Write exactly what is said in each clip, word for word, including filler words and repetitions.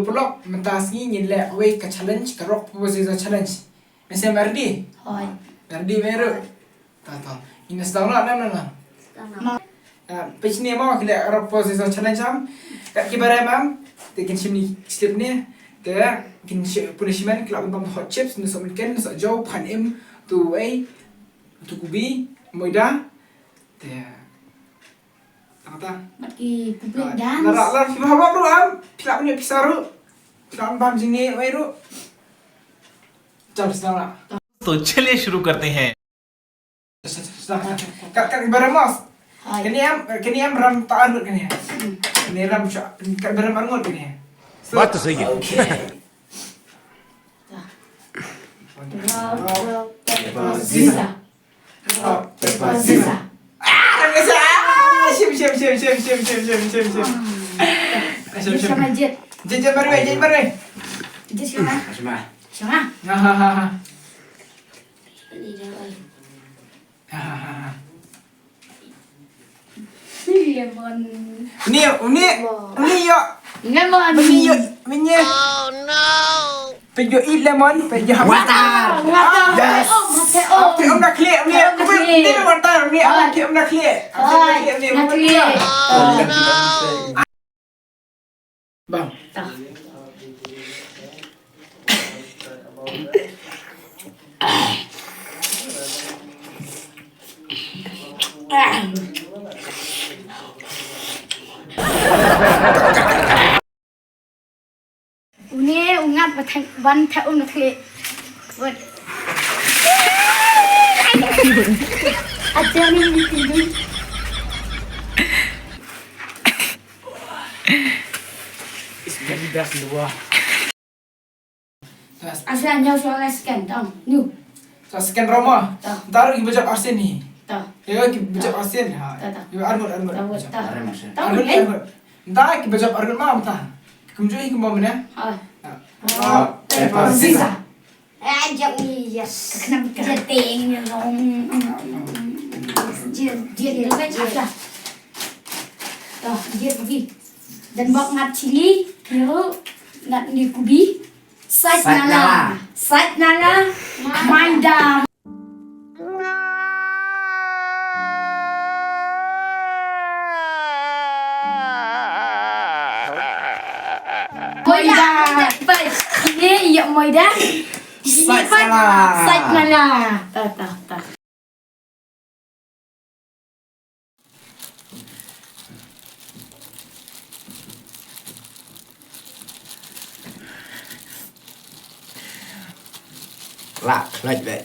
Paralok, mynta sngi ngin leh wei ka challenge, ka rock paper scissors challenge. Me sngewbha ready? Hooid. Ready me ruh? Hooid. Ta ta. Ngin sdang noh, nam nam nam. Sdang noh. Ah, peit shane mo, ki leh rock paper scissors challenge am. Kat kiba rem am, te kin shim ïa ki slip ne. Te kin shim punishment, ki lah ban bam hot chips, ne sohmynken, ne sohjaw, phan im, tu ei, tu kubi, moida. Te Kata. Bad ki public dance. Lara, lara, phi hap ruh am. Phi lah ban ïoh pisa ruh. Phi lah ban bam jingneh wei ruh. Chal, sdang lah. तो चलिए शुरू करते हैं। Sdang, sdang, sdang. Kat, kat, kiba rem mo. Hai. Kane em, kane em rem ta arngut kane. Hmm. Kane rem sha, kat kiba rem arngut kane. So, बात तो सही है। Okay. Rock, rock, paper, scissors. Rock, paper, scissors. Ah, dah biasa. Ah, shim, shim, shim. Ah, shim, shim. Sama Jet. Jet, Jet, baru, Jet, baru. Jet, sama. Sama. Sama. Ha, ha, ha, ha. Ini dah, oi. Ha, ha, ha, ha. Lemon. Uni, uni, lemon. Uni yo. Lemon. Uni yo, uni. Oh no. Peit yo eat lemon, peit yo. Water. Water. Yes. Oh, water. Oh. Peit om na khlieh, uni. Peit om na khlieh. Peit om na khlieh, uni. Peit om na khlieh, uni. Oh no. Bang. Tah. Une u ngat ba thek ban thek um na khlieh. Wat. Ajar ni ni ni. It's very best in the world. Asa nyaw suara scan tong. Nu. Sa scan roma. Ta. Ntar ki bajak arsen ni. Ta. Ya ki bajak arsen ha. Ta, ta. Ya armut armut. Ta, ta. Armut, eh? Armut. Ntar ki bajak armut ma ta. Kumjuh ki mo mena. Ha. Ta. Rock, paper, scissors. Ah, jap ni, yes. Kenapa? Jeting ni long. Jet, jet, jet, jet. Dah, jet pergi. Dan bak ngat chili, kira ngat ni kubi. Sait nala. Sait nala. Maida. Moida. Ini iya moida. Sait nala. Sait nala. Ta ta ta. Lah, like that.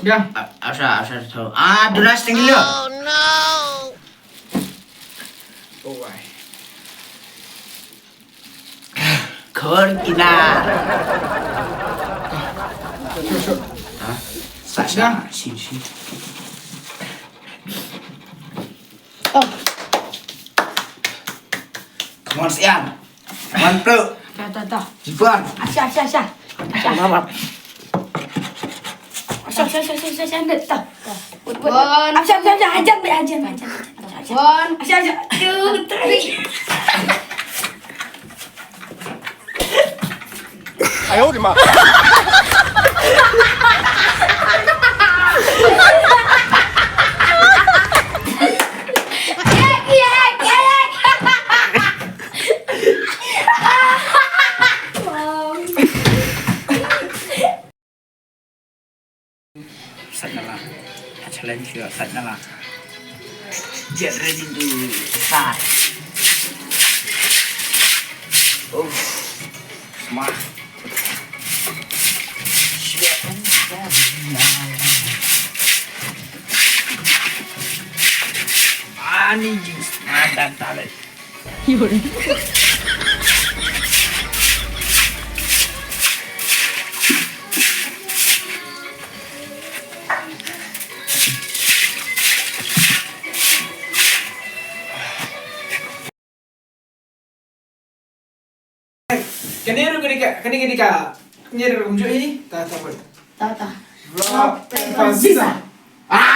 Biang. Asa, asa, asa. Ah, dunas tinggi lo. Oh no. Oh, why? Khor kina. Sure, sure. Ha? Sa, sa, shin, shin. Oh. Come on, Sian. Come on, bro. Ta, ta, ta. Jipan. Asha, asha, asha. Asha. Mama. Asha, asha, asha, asha, asha, asha, ta. One. Asha, asha, asha, hajan, hajan, hajan, hajan. One. Asha, asha. Two, three. 哎呦我的妈！ Sait nala. Challenge ïa sait nala. Get ready to start. Oh, smart. Ani jing smart dan talent. Kane ruh kane ka, kane kane ka. Kane ruh kumjuh hi. Ta ta pun. Ta ta. Rock, paper, scissors. Ah!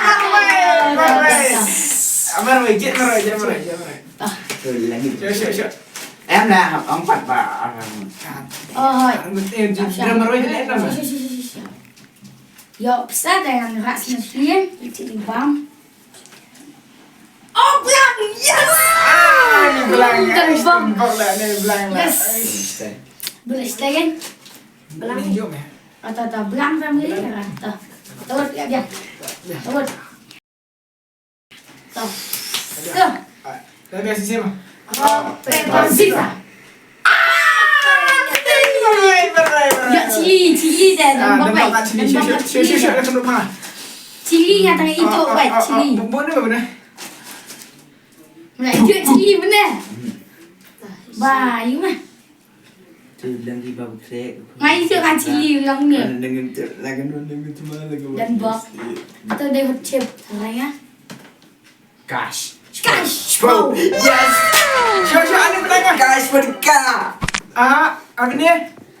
Marwei, marwei. Ah, marwei, jied marwei, jied marwei, jied marwei. Ah. Sure, sure, sure. Em lah, empat ba. Oh, hoi. Em, jied marwei, jied marwei. Sure, sure, sure, sure. Ïoh pisa da ngan rah sngewsih ïa i bam. Oh, blang! Yes! Ah, ni blang. Kan bam. Bok lah ni blang lah. Yes. Boleh stay kan? Blang. Ni jom ya. Ata ata blang family ata ata. Tawat ya dia. Tawat. Tawat. Tawat. Dah biasa sih mah. Rock, paper, scissors. Ah! Berai, berai, berai. Ya, chili, chili dah. Ah, dan bak chili. Shuk, shuk, shuk, shuk, shuk. Chili yang tengah itu, ah, wait, ah, chili. Mana, mana? Mana itu chili mana? Ba, you mah. Tu lang di bab krek. Ngai tu kan chili lang ni. Dengan tu, dengan tu, dengan tu mana lagi. Dan bak. Tu dia chip, salah ya. Cash. Cash. Pow. Yes. Sure, sure, ani menang. Cash for the car. Ah, apa ni?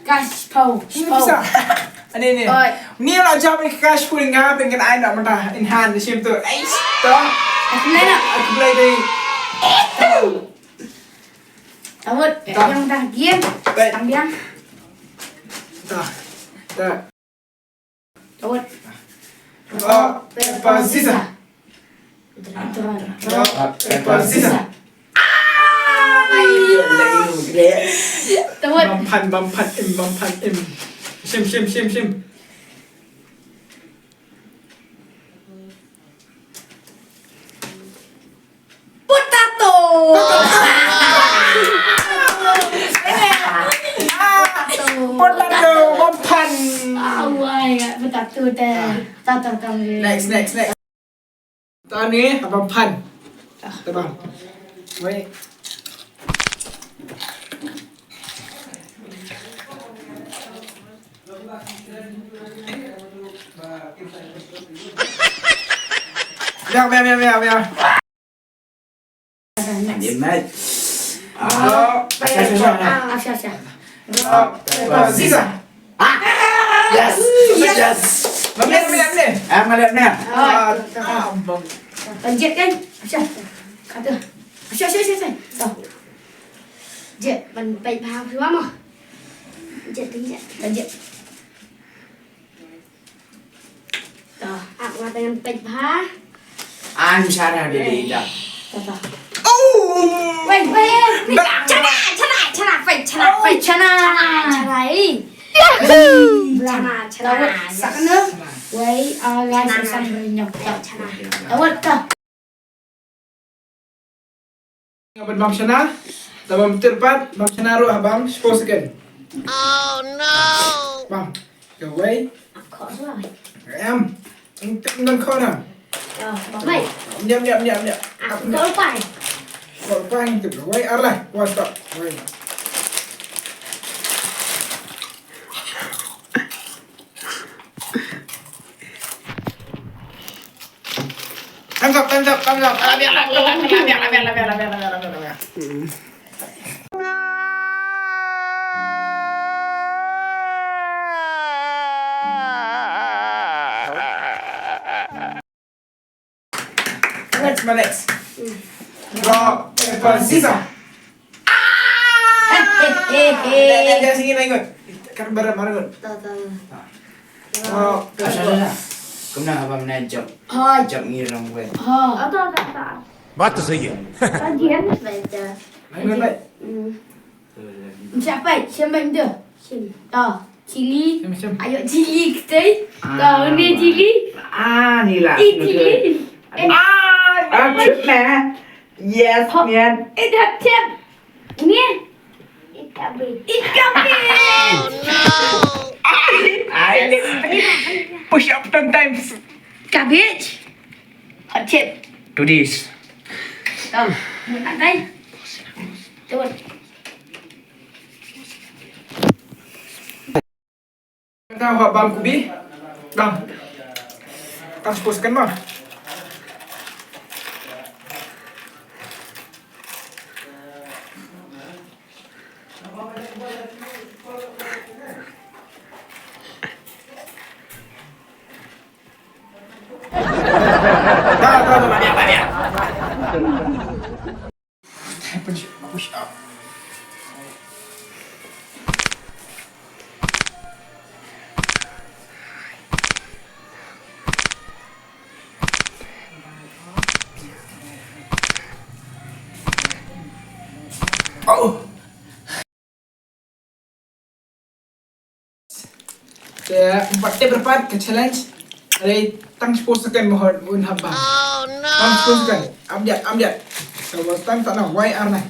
Cash pow. Ini bisa. Ani ni. Oi. Ni lah jam ni cash for nga pengen ai nak mentah in hand sim tu. Ais. Tu. Aku nak. Aku play deh. Tawat. Yang dah game. Baik. Sambiang. Dah. Dah. Tawat. Rock, paper, scissors. Rock, paper, scissors. Tawat. Bam phan, bam phan im, bam phan im. Shim, shim, shim, shim. Potato. Potato, bam phan. Awai, potato te. Potato te. Next, next, next. Tani, bam phan. Tabang. Wait. Biang, biang, biang, biang, biang. Dia mat. Ah, asya, asya, asya. Asya, asya. Rock, paper, scissors. Ah! Yes! Yes! Yes! Mana, mana, mana? Ah, mana, mana? Ah, ah, bang. Lanjut kan? Asya. Kata. Asya, asya, asya, asya. Tau. Jet, ban peit bha semua mah. Jet, jet. Lanjut. Tah. Ak, nga tang peit bha. An sara de de da. Tah, tah. Oh! Wait, wait, wait. Bang. Chana, chana, chana, peit, chana, peit, chana. Chana, chana, eh. Chana, chana. Tawat, yes. Sakna. Wei, ah, guys, chana. Sam berinyok. Chana. Tawat, tah. Nga ban bam shana, la bam tir pat, bam shana ruh ha bam, shiphew second. Oh no! Bam, kawei. Em, ing tip nan khona. Nyam, nyam, nyam, nyam. Kawei, ar lai, one stop, kawei. Thumbs up, thumbs up, thumbs up. Labiak, labiak, labiak. Next, my next. Rock, paper, scissors. Hei, hei, hei, hei. Dah, dah, dah, sini, Rangun. Kat barang, Rangun. Tah, tah. Rock, paper. Kumna haba mena jump. Hai. Jump ngi rong wei. Ha. Ata, ata, ata. Batas saja. Kajian. Baik, dah. Rangun, baik. Hmm. Siapa? Siapa itu? Sim. Tah, chili. Sim, sim. Ayo chili kita. Ah, tah, ni chili. Ah, ni lah. Eh, chili. Eh. Ah, ah, chip meh. Yes, man. Eh, dah chip. Ni. It cabbage. It cabbage. Ai. Push up ten times. Cabbage. Hot chip. Do this. Tah, mun nak kai. Tawat. Tang ha bam kubi. Bam. Tang sepuluh second mah. Te, ym pat tip, ym pat, ka challenge. Hynrei tang shiphew second mo, un hap bam. Tang shiphew second. Ap diat, ap diat. Ka watch time ta nang, wai ar nai.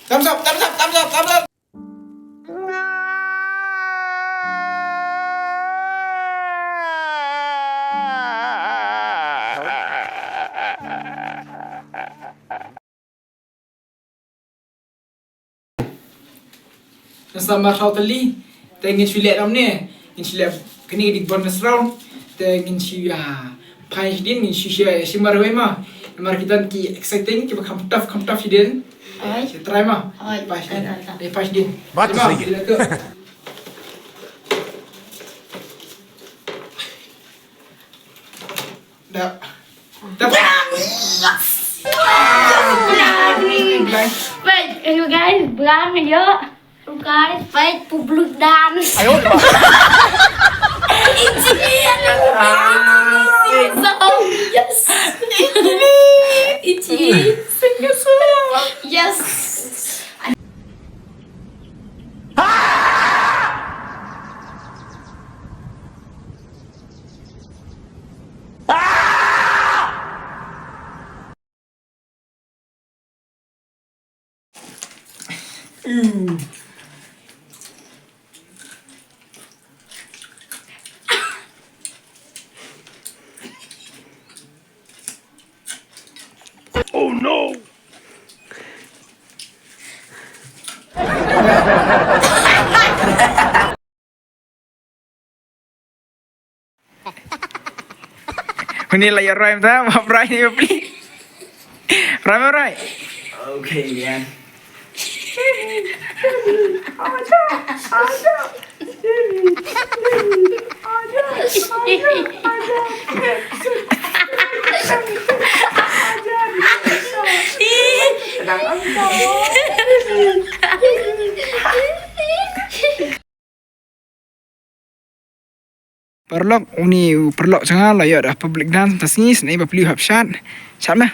Thumbs up, thumbs up, thumbs up, thumbs up. Nasa mar hau tali, te ngin shu leh namar ne, ngin shu leh kane ka dei bonus round, te ngin shu, ah, phai shadien, ngin shu shim, shim marwei ma, namar ki don ki exciting, kiba kham tough, kham tough shadien. Oi. Shu try ma. Oi. Phai shadien. Oi, oi, oi. Eh, phai shadien. Baat to sahi hai. Shim ma, sila tu. Da. Da. Yes! Blank. Wait, you guys, blank aja. You guys, wait, public dance. Ayo. It's here. Ah, yes. Yes. It's here. Yes. Oh no! Uni la ïa rhyme ta, ma rhyme ni bapli. Rhyme, rhyme. Okay, yeah. Paralok, uni u paralok jong nga la ïoh da public dance ta sngi, sngewbha phi hap shad. Shad ma.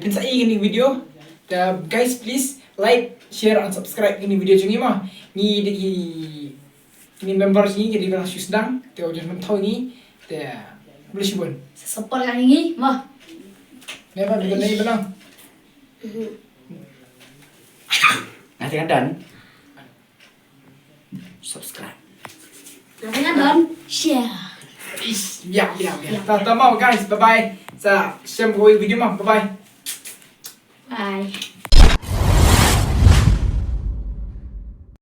Phin sa ïohi ïa kane ka video. Te guys, please like, share and subscribe ïa kane ka video jong ngi ma. Ngi dei ki Ngi member ngi ki dei ban shu sdang, te u jan ban thaw ngi, te khublei shibun. Sa support ka ngi, mo. Ne ba, bitan nei ba lang. Nga tengah done. Subscribe. Nga tengah done. Share. Ish, biang, biang, biang. Ta, ta mo guys, bye bye. Sa shem kawei video mo, bye bye. Bye.